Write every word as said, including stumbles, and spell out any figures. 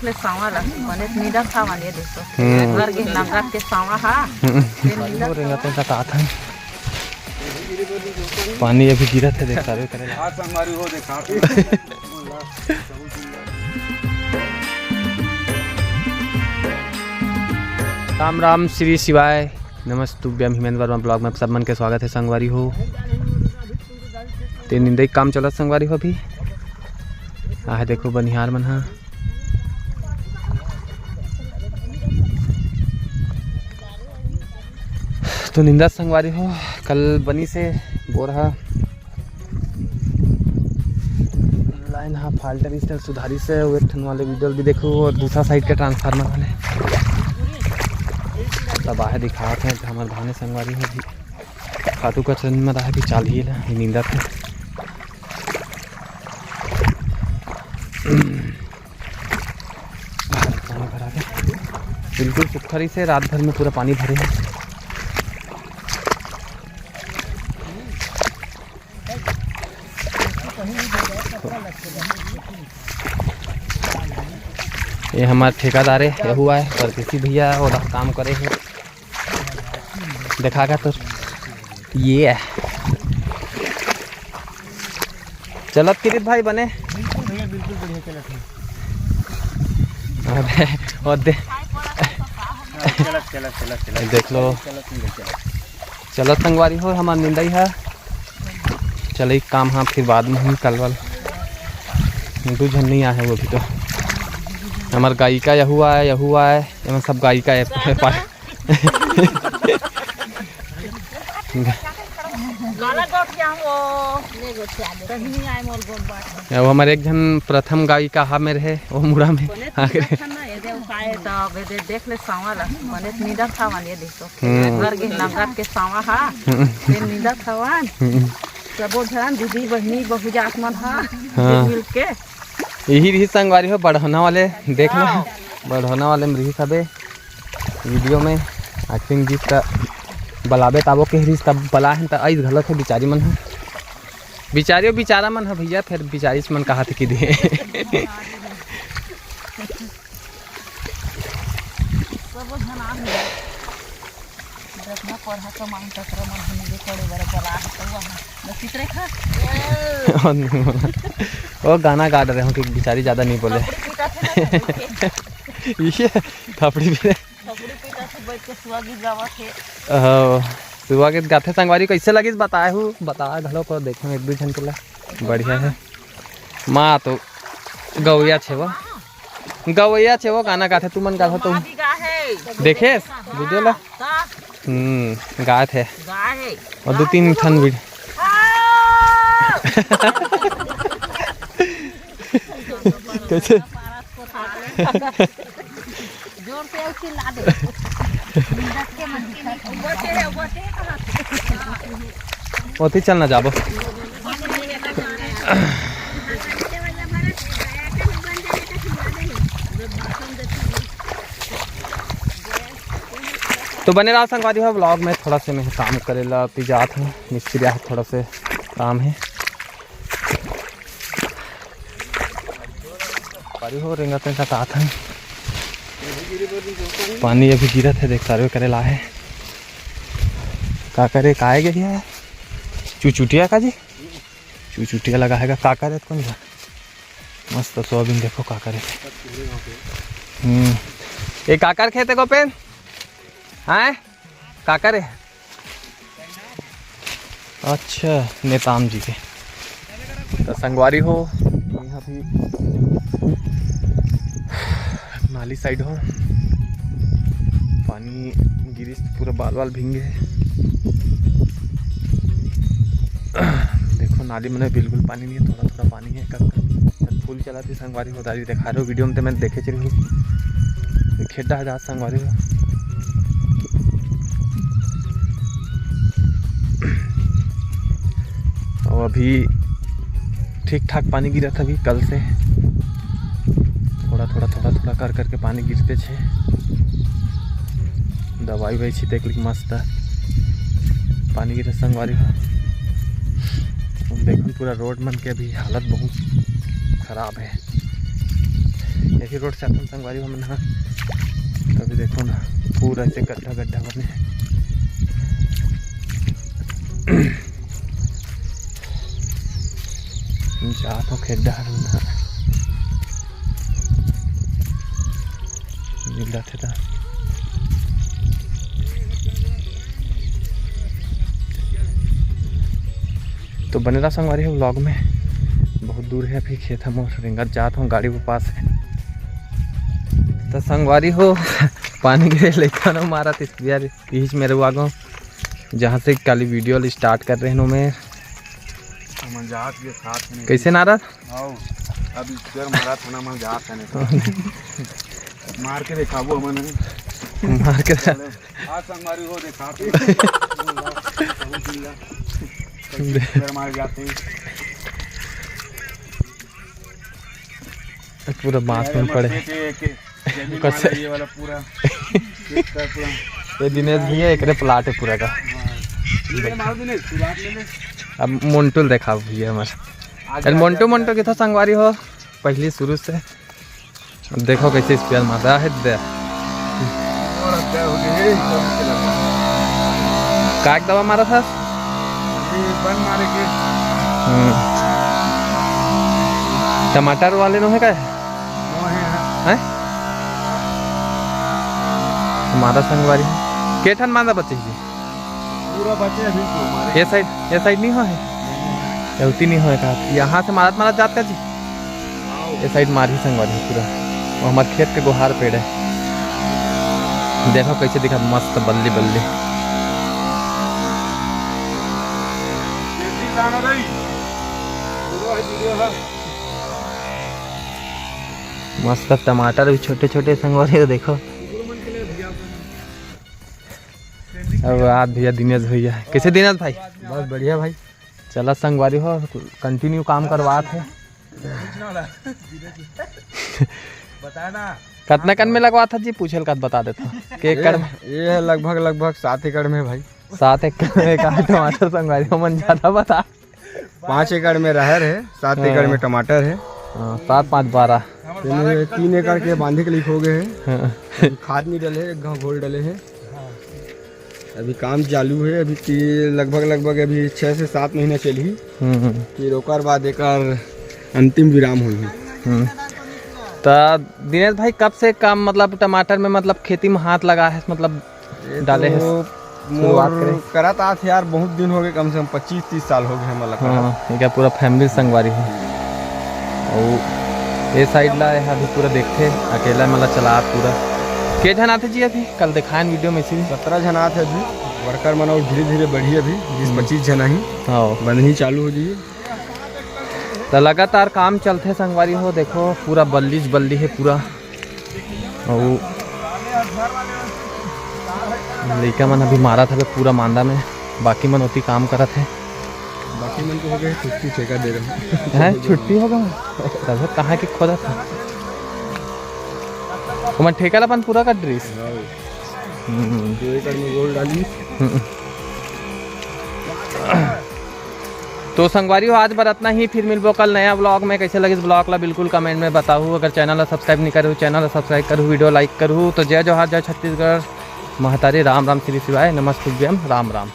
ले सांवा ला, बने नींदत हवन ये दोस्तों। हम्म। घर के नंगत के सांवा हा। हम्म। ये नींदत वो रेंगत हवन। रेंगत तात हन। पानी अभी गिरत हे, देख, सर्वे करे ला। आज संगवारी हो, देख, राम राम, श्री शिवाय, नमस्तुभ्यम, हिमेंद्र वर्मा vlog में आप सब मन के स्वागत हे संगवारी हो। ते निंदई काम चलत संगवारी हो अभी। आहे देखो बनिहार मन हा। तो निंदा संगवारी हो, कल बनी से बोर हा। लाइन हा फाल्ट रिस तेला सुधारी से, वो एक ठन वाले वीडियो भी देखो और दूसरा साइड के ट्रांसफार्मर वाले। तब आहे दिखावत हे, हमर धाने संगवारी हो भी। खातू कचरा निमत आहे भी चाल ही ला, ये निंदा थे। पानी भरा गया। बिल्कुल सुक्खा रहिसे, रात भर में पूरा पानी भरे हे। ये हमार ठेकेदार हे, यहू आय, परदेसी भैया, ओला काम करे हे। देखा का तोर ये हे। चलत किरित भाई बने? बिल्कुल भैया, बिल्कुल बढ़िया चलत हे। अबे, और दे। चलत, चलत, चलत, चलत। देख लो। चलत, चलत, चलत। चलत संगवारी हो, हमार निंदाई हे। चलई काम हा, फिर बाद में ही कल वाल। दू झन नहीं आहे वो भी तो। हमार गायिका यहू आय, यहू आय, एमन सब गायिका हे। काला गोठ के हम वो ले गोठ के आगे। कहीं नहीं आए मोर गोठ बात। अब हमारे एक झन प्रथम गायिका हा मेरे हे, वो मुड़ा में। बने आगे। नींदत हन ना, ये दे उपाय तो अब ये दे देख ले सांवा ला, बने नींदत हवन ये देखो। हम्म। घर के नंगत के सांवा हा, हम्म। ये नींदत हवन। हम्म। सबो झन दीदी बहिनी बहु जात मन हा, हाँ। मिल के। यही रही संगवारी हो बढ़ौना वाले, देख लो, हाँ। बढ़ौना वाले में रही सबे। वीडियो में एक्टिंग जिस त बलाबे ताबो के रिस तब बला हन त आइस घलो थे बिचारी मन ह। बिचारियो बिचारा मन ह भैया, फेर बिचारी मन कहा थे कि दे। सबो झन आ गए। देखना पड़हा कमान कचरा मन ह नीचे पड़े बर बला है, तो वहाँ बस इतरे खा। ओ गाना गा रहे हो कि बिचारी ज्यादा नहीं बोले। थपड़ी पीटा थे ना, ये थपड़ी भी थपड़ी पीटा थे, बैठ के सुआ गीत गावा थे। ओहो, सुआ गीत गाथे संगवारी, कैसे लगिस बताए हूँ, बता घलो को देखे एक दू झन के ला। बढ़िया है। माँ तो गौया छे वो, गौया छे वो, गाना गाथे, तू मन गाथे तो। माँ भी गा है। देखे वीडियो ला? हाँ। हम्म, गाथे। गा है। और दो तीन ठन वीडियो। हाँ। कैसे? जोर से चिल्ला दे। ओती चलना जाबो। तो बने रहा संगवारी हो vlog में। थोड़ा से मैं काम करे ला पी जात हूँ, मिस्त्री आहे, थोड़ा से काम है। पारी हो रेंगा तेंगा तात हन। पानी अभी गिरत है, देख सर्वे करे ला है। का करे, का आए गई है? चुचुटिया का जी? चुचुटिया लगा है का? का करे कौन जा? मस्त सोयाबीन देखो का करे। हम्म। ये काकर खेत है गोपेन? हैं? काकर है? अच्छा, नेताम जी के। तो संगवारी हो, यहाँ भी नाली साइड हो, पानी गिरिस पूरा बाल वाल भींगे। देखो नाली में बिल्कुल पानी नहीं है, थोड़ा थोड़ा पानी है। कब फूल चला थी संगवारी हो, दादी दिखा रहे हो वीडियो में, तो मैं देखे चली हूँ। खेड्डा है जात संगवारी हो। और अभी ठीक ठाक पानी गिरत हे अभी कल से, थोड़ा थोड़ा थोड़ा थोड़ा कर करके पानी गिरते छे। दवाई ववाई छिटे के लिए मस्त पानी गिरत संगवारी हो। देखो पूरा रोड मन के अभी हालत बहुत खराब है। यही रोड से आथन संगवारी हो हमन ह। अभी देखो ना, पूरा ऐसे गड्ढा गड्ढा बने हे। जात हो खेत डहर में ना। मिल जाथे त। तो बने रहा संगवारी हो vlog में। बहुत दूर है अभी खेत, हम रेंगत जात हूँ गाड़ी के पास है। तो संगवारी हो पानी गिरे लेखा न मारा तीस यार, यही मेरे आगो जहाँ से काली video start कर रहे हैं मैं। हमन जात के साथ में कैसे नारा? आओ, अब ईश्वर मारा थाना में जात है नहीं। मार के दिखाबो हमन। मार के। आज संगवारी हो दिखाते। ईश्वर मार जाते। पूरा बांस में पड़े। जमीन कैसे? वाला ये वाला पूरा। ये दिनेश भैया, एकरे प्लाट है पूरा का। हाँ। ये मारो दिनेश, शुरुआत में ले। अब मोंटू ल देखाओ भैया हमारे। अरे मोंटू, मोंटू के था संगवारी हो पहले शुरू से। अब देखो कैसे स्पेयर मारता है दे। का एक दवा मारा था? ये बन मारे के। हम्म। टमाटर वाले नो है का? नो है, हाँ। हैं? हमारा संगवारी। के ठन मांदा बचे जी? पूरा बचे अभी तो हमारे। ये side, ये side नहीं हो है? नहीं। गलती नहीं होए का? यहाँ से मारत मारत जात का जी? ये side मारही संगवारी पूरा। वो हमारे खेत के गोहार पेड़ है। देखो कैसे दिखा, मस्त बल्ली बल्ली। मस्त टमाटर भी छोटे छोटे संगवारी हो, देखो। अब आप भैया दिनेश भैया, कैसे दिनेश भाई? बस बढ़िया भाई। चला संगवारी हो, continue काम करवात है। बताया ना। कतना कन में लगवात है जी? पूछे ल कत बता देता। के ये, एकड़ में? ये है लगभग, लगभग सात एकड़ में भाई। सात एकड़ में का टमाटर संगवारी हो, मन ज्यादा बता। पाँच एकड़ में रहर है, सात एकड़ में हाँ। टमाटर है। हाँ, सात पाँच बारह। तीन एकड़ के बांधे के लिए हो गए हैं। हाँ। खाद नहीं डले, एक घाव घोल डले हैं। अभी काम चालू है, अभी ती-, लगभग, लगभग अभी छः से सात महीना चलही। हम्म, हम्म। फिर ओकर बाद एकर अंतिम विराम होही। हम्म। त दिनेश भाई, कब से काम, मतलब, टमाटर में, मतलब, खेती में हाथ लगा है, मतलब, ये डाले तो है, शुरुआत मोर करे? करत आत यार, बहुत दिन हो गए, कम से कम पच्चीस तीस साल हो गए हमला करत। हाँ, ये क्या पूरा family संगवारी है। और ये side ला है अभी पूरा देखते, अकेला मला चला पूरा। के झन आते जी अभी? कल दिखाएन video में इसी। सत्रह झन आते अभी, worker मन और धीरे धीरे बढ़ी अभी, बीस हम्म। पच्चीस झन ही। हाँ। बंधनी चालू हो जाइए। तो लगातार काम चलते संगवारी हो, देखो पूरा बल्लीच बल्ली है पूरा। अउ लइका मन अभी मारत हवे पूरा मांदा में, बाकी मन ओती काम करत हे। बाकी मन तो हो गए छुट्टी, ठेका दे रहे हैं। हैं, छुट्टी हो गए? तब कहाँ के खोदत हे? ओमन ठेका ला अपन पूरा कर डरिस। हाँ। हम्म। दो एकड़ में गोल डाली। हम्म। तो संगवारी हो, आज बर अतना ही, फिर मिलबो कल नया vlog में। कैसे लगिस vlog ला बिल्कुल comment में बताहू। अगर channel ला subscribe नहीं करहू, channel ला subscribe करहू, video like करहू। तो जय जोहार, जय छत्तीसगढ़, महतारी, राम राम, श्री शिवाय, नमस्तुभ्यम, राम राम।